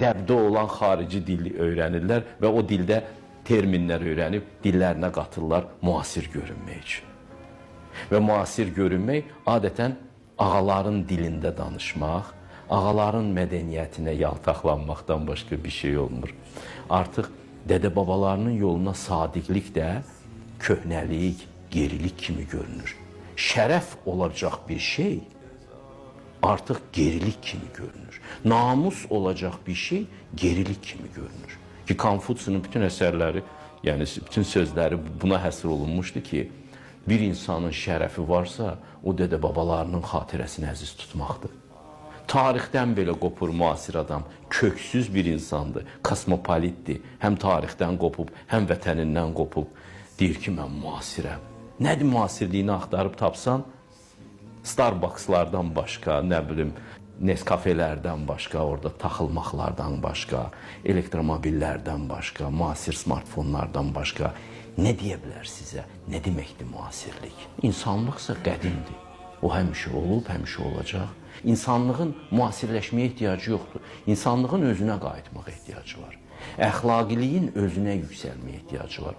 Dəbdə olan xarici dili öyrənirlər və o dildə terminlər öyrənib dillərinə qatırlar müasir görünmək üçün. Və müasir görünmək adətən ağaların dilində danışmaq, ağaların mədəniyyətinə yaltaqlanmaqdan başqa bir şey olmur. Artıq dədə-babalarının yoluna sadiqlik də köhnəlik, gerilik kimi görünür. Şərəf olacaq bir şey artıq gerilik kimi görünür. Namus olacaq bir şey gerilik kimi görünür. Ki Konfutsionun bütün əsərləri, yəni bütün sözləri buna həsr olunmuşdu ki, bir insanın şərəfi varsa, o dədə-babalarının xatirəsini əziz tutmaqdır. Tarixdən belə qopur müasir adam, köksüz bir insandır, kosmopolitdir. Həm tarixdən qopub, həm vətənindən qopub. Deyir ki, mən müasirəm. Nədir müasirliyini axtarıb tapsan, Starbuckslardan başqa, nə bilim, Nescafe-lərdən başqa, orada taxılmaqlardan başqa, elektromobillərdən başqa, müasir smartfonlardan başqa nə deyə bilər sizə? Nə deməkdir müasirlik? İnsanlıqsa qədimdir. O həmişə olub, həmişə olacaq. İnsanlığın müasirləşməyə ehtiyacı yoxdur. İnsanlığın özünə qayıtmağa ehtiyacı var. Əxlaqiliyin özünə yüksəlməyə ehtiyacı var.